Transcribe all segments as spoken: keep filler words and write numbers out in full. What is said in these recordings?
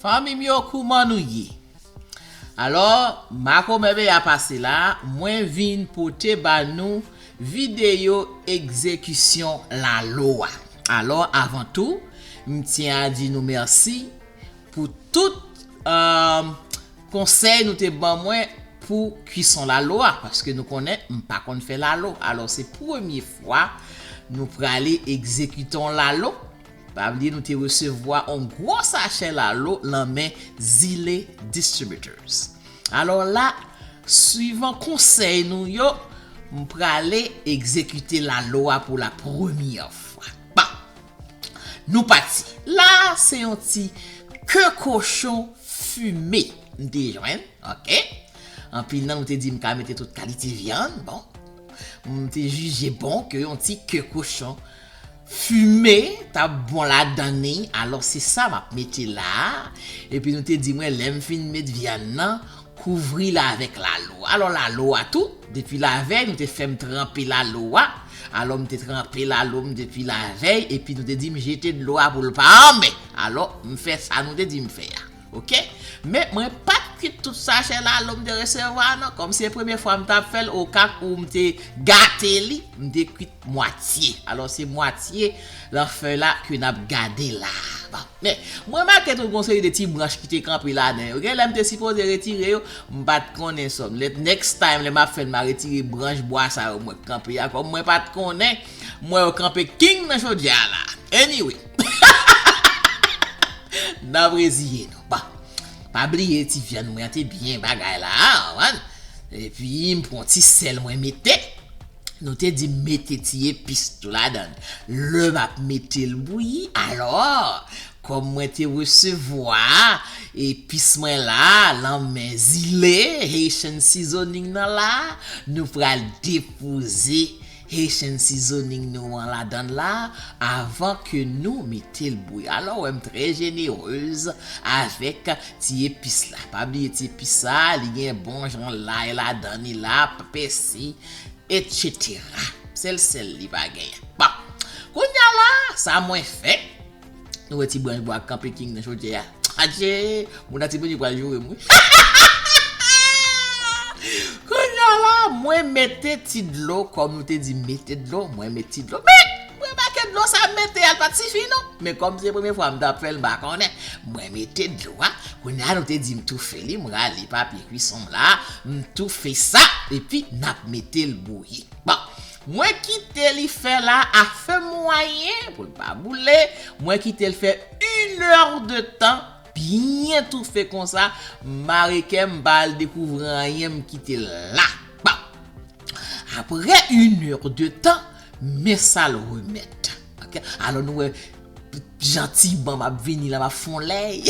Fanmi m yo, kouman nou ye? Alò, makomè bèya pase la, mwen vin pote ba nou videyo egzekisyon lalo a. Alò, avan tou, m tyen a di nou mèsi pou tout, euh, konsèy nou te ban mwen pou kwison lalo a, paske nou konnen m pa konn fè lalo. Alò, se premye fwa nou prale egzekite yon lalo. Pa bliye nou te resevwa yon gwo sachè lalo nan men Zile Distributors. Alò la, swivan konsèy nou yo, m prale egzekite lalo a pou la premyè fwa. Bon, nou pati. La, se yon ti ke kochon fime m te jwenn, oke? Anpil nan nou te di m ka mete tout kalite vyann, bon. M te jije bon ke yon ti ke kochon fime t ap bon ladan li, alò se sa m ap mete la a. Epi nou te di mwen, lè m fin met vyann nan, kouvri l avèk lalo. Alò lalo a tou, depi lavèy, nou te fè m tranpe lalo a. Alò m te tranpe lalo m depi lavèy, epi nou te di m jete dlo a pou l pa anmè. Alò, m fè sa nou te di m fè a. Oke? Men mwen pa t kwit tout sachè lalo m te resevwa a non. Kòm se premye fwa m t ap fè l, oka pou m te gate li, m te kwit mwatye. Alò, se mwatye lanfè la ke n ap gade la a. Bon, men, mwen remake tou gon seri de ti branch ki te kanpe ladan yo. Gen lè m te sipoze retire yo, m pa t konnen sa. Lè, next time, lè m ap fè l, m a retire branch bwa sa yo mwen k kanpe a. Kòm mwen pa t konnen, mwen yo kanpe king nan chodyè a la. Anyway. N ap reziye nou. Bon, pa bliye ti vyann mwen an te byen bagay la a, konprann? Epi m pran ti sèl mwen mete. Nou te di m mete ti epis tou ladan l. Lè m ap mete l bouyi, alò, kòm mwen te resevwa epis mwen la, lan men Zile, Haitian Seasoning nan la, nou pral depoze Haitian Seasoning nou an ladan l la, avan ke nou mete l bouyi. Alò, wè m trè jenerez avèk ti epis la. Pa bliye ti epis sa, li gen bon jan lay ladan li la, pèsi, etsetera. Sèl sèl li pa genyen. Bon, kounye a la, sa mwen fè. Nou wè ti branch bwa k kanpe king nan chodyè a. Adje, moun a ti Bondye pral joure m, wi. Kounye a la, mwen mete ti dlo, kòm nou te di mete dlo, mwen met ti dlo. Men, mwen remake dlo sa m mete a, l pa t sifi non. Men kòm se premye fwa m t ap fè l, m pa konnen. Mwen mete dlo a, kounye a nou te di m toufe li, m rale papye kwison m la, m toufe sa, epi n ap mete l bouyi. Bon, mwen kite li fè la a feu moyen pou l pa boule. Mwen kite l fè une heure de temps, byen toufe konsa. M mare kè m, m pa al dekouvri anyen, m kite l la. Bon, apre une heure de temps, men sa l remèt. Oke? Alò nou wè, jan ti ban m ap vini la, m ap fè yon lèy.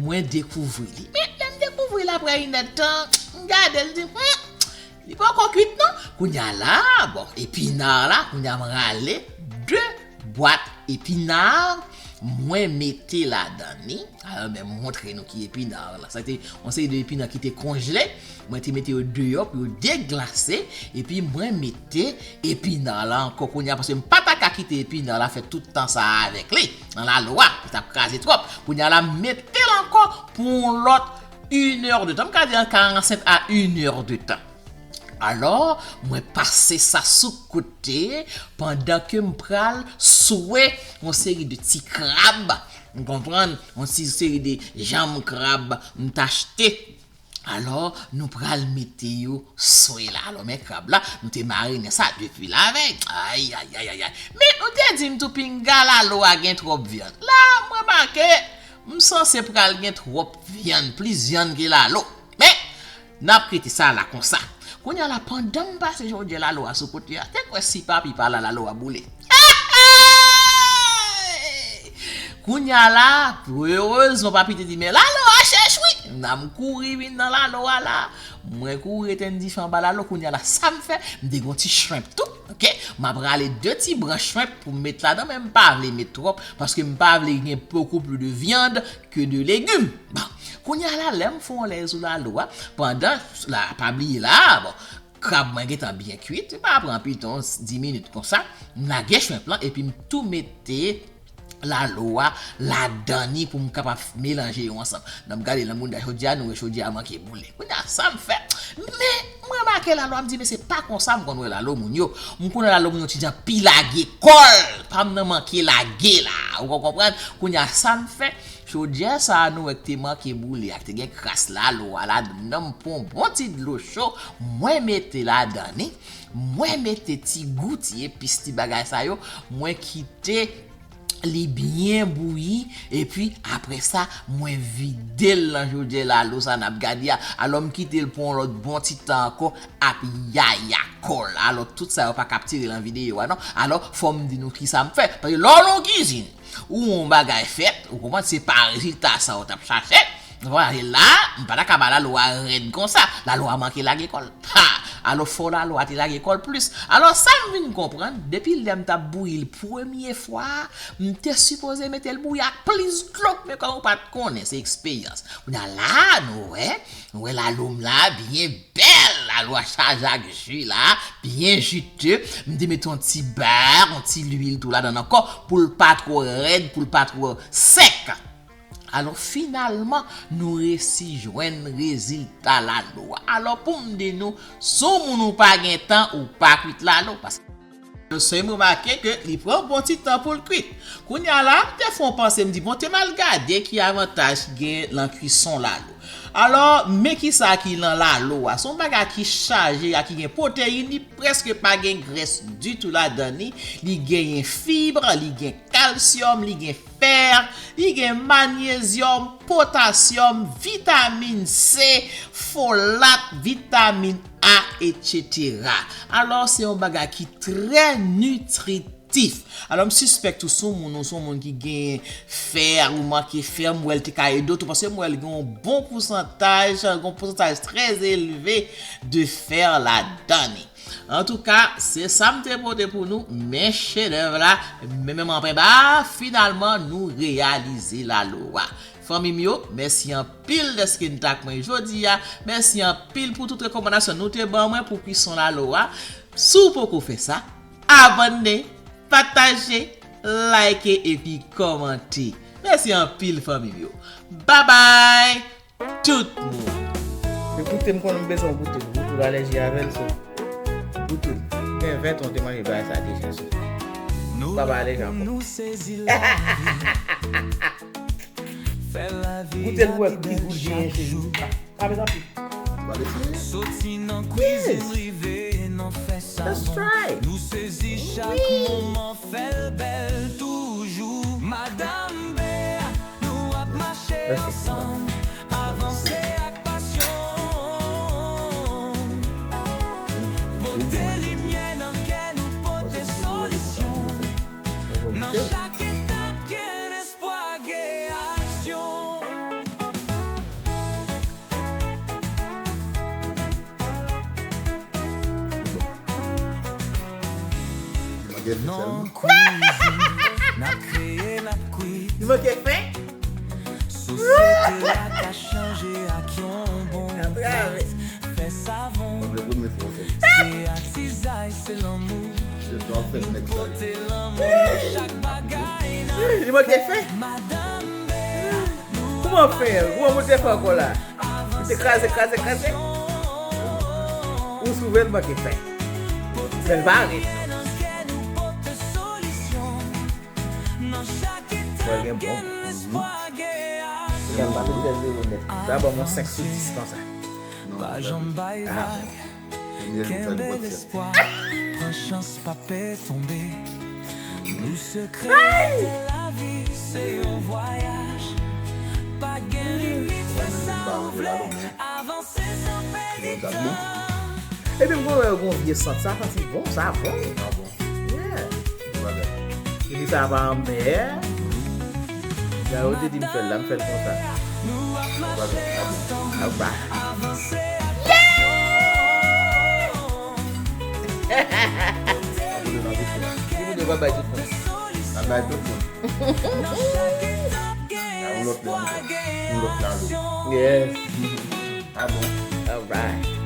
Mwen dekouvri li. Men lè m dekouvri l apre inèdtan, m gade l, di, hmm, li poko kwit non. Kounye a la, bon, epina la, kounye a m rale de bwat epina, mwen mete ladan li. Alò, men m montre nou ki epina la. Sa te yon seri de epina ki te konjle. Mwen te mete yo deyò pou yo deglase. Epi mwen mete epina la ankò kounye a, paske m pa ta ka kite epina la fè tout tan sa a avèk li. Nan lalo a, li t ap kraze twòp. Kounye a la, m mete l ankò pou yon lòt une heure de temps. M ka di an karannsenk a une heure de temps. Alò, mwen pase sa sou kote pandan ke m pral swe yon seri de ti krab. Ou konprann? Yon ti seri de janm krab m t achte. Alò, nou pral mete yo swe la. Alò, men krab la, nou te marinen sa depi lavèy. Ay, ay, ay, ay, ay. Men, nou te di m tou pinga lalo a gen twòp vyann. La, m remake, m sanse pral gen twòp vyann, plis vyann ke lalo. Men, n ap kite sa la konsa. Kounye a la, pandan m pase jòdjè lalo a sou kote a, te kwè si papi pa la, lalo a boule. Kounye a la, erezman, papi te di, men lalo a chèch wi. Nan m kouri vin nan lalo a la. Mwen kouri rete n dife anba lalo. Kounye a la, sa m fè, m te gon ti shrimp tou. Oke? M ap rale de ti branch shrimp pou m met ladan, men m pa vle met twòp, paske m pa vle gen beaucoup plus de viande que de légumes. Bon, kounye a la, lè m fè yon lèy sou lalo a, pandan, la, pa bliye la, bon, krab mwen gentan byen kwit, li pa pran pito dis minit konsa, m lage shrimp lan, epi m tou mete lalo a ladan li pou m kapab melanje yo ansanm. N ap gade nan moun nan, jodi a nou wè jodi a manke boule. Kounye a sa m fè? Men mwen remake lalo a, m di men se pa konsa m konn wè lalo moun yo. M konn wè lalo moun yo ti jan pi lage kòl. Pa m nan manke lage la. Ou konn konprann? Kounye a sa m fè? Chodyè sa a nou wè k te manke boule a, k te gen kras lalo a ladan l, m pran yon bon ti dlo cho, mwen mete ladan li, mwen mete ti gou, ti epis, ti bagay sa yo, mwen kite li byen bouyi, epi apre sa, mwen vide l nan chodyè lalo sa n ap gade a. Alò, m kite l pou yon lòt bon ti tan ankò ap yaya kòl. Alò, tout sa yo pa kaptire nan videyo a, non. Alò, fò m di nou kisa m fè. Paske lè w nan kizin, ou yon bagay fèt, ou konprann, se pa rezilta sa w t ap chache. Ou konprann, la, m pa ta ka ba lalo a rèd konsa. Lalo a manke lage kòl. Ha! Alò, fò lalo a te lage kòl plis. Alò, sa m vin konprann, depi lè m t ap bouyi l premye fwa a, m te sipoze mete l bouyi ak plis dlo, men kòm ou pa t konnen, se eksperyans. Kounye a la, nou wè, nou wè lalo m la, byen bèl, lalo a chaje ak ji la, byen jite. M te mete yon ti bè, yon ti lwil tou ladan l ankò, pou l pa twò rèd, pou l pa twò sèk. Alò, finalman, nou resi jwenn rezilta lalo a. Alò, pou m di nou, si w moun ou pa gen tan, ou pa kwit lalo, paske se m remake ke li pran bon ti tan pou l kwit. Kounye a la, m te fè yon panse, m di, bon, te m al gade ki avantaj ki gen nan kwison lalo. Alò, men kisa ki nan lalo a. Se yon bagay ki chaje a, ki gen pwoteyin, li prèske pa gen grès ditou ladan li. Li genyen fib, li gen kalsyòm, li gen fè, li gen manyezyòm, potasyòm, vitamin C, folat, vitamin A, etsetera. Alò, se yon bagay ki trè nitritif. Alò, m sispèk tou si w moun, ou si yon moun ki gen fè, ou manke fè, m wè l te ka ede w tou, paske m wè l gen yon bon pousantaj, yon pousantaj trè elve de fè ladan li. Antouka, se sa m te pote pou nou, men chedèv la, men, men m anpenba, finalman, nou reyalize lalo a. Fanmi m yo, mèsi anpil dèske n t ak mwen jodi a. Mèsi anpil pou tout rekòmandasyon nou te ban mwen pou kwison lalo a. Si w poko fè sa, abòne, pataje, like epi kòmante. Mèsi anpil, fanmi m yo. Babay! Tout moun. Se goute m konnen m bezwen goute l. Goute l alèji avè l, so. Goute l. Gen ven tan w te manje bagay sa deja, so. Ou pa pa alèji ankò. Goute l pou wè ki gou l genyen, cheri. Pa bezwen anpil. Yes. Let's try. Let's try. Li manke fè sèlman. Li manke fè? Atrave. Mwen vle premye fwa w fè. Se sa w ap fè nèg sa yo. Li manke fè? Kouman fè? Kouman pou te fè ankò la? Li te kraze, kraze, kraze. Ou swouve l manke fè. Men l pa ret. Mwen gen bon. Mwen pa te fè zewo nèt. Sa ban mwen senk sou dis konsa. Non, pa janm bay. Ah. Kenbe lespwa, pran chans, pa pè tonbe. Nou sekrè de lavi, se yon vwayaj. Pa gen limit, fè sa ou vle. Avanse san pèdi tan. Epi m wè yon vye sant, sa santi bon, sa bon. Yeah. Epi sa pa anmè. Jan yo te di m fè l la, m fè l konsa. Alright. Ki moun yo pa bay tout moun? Pa bay tout moun. Yon lòt lè ankò. Yon lòt lalo. Yes. Ah bon? Alright.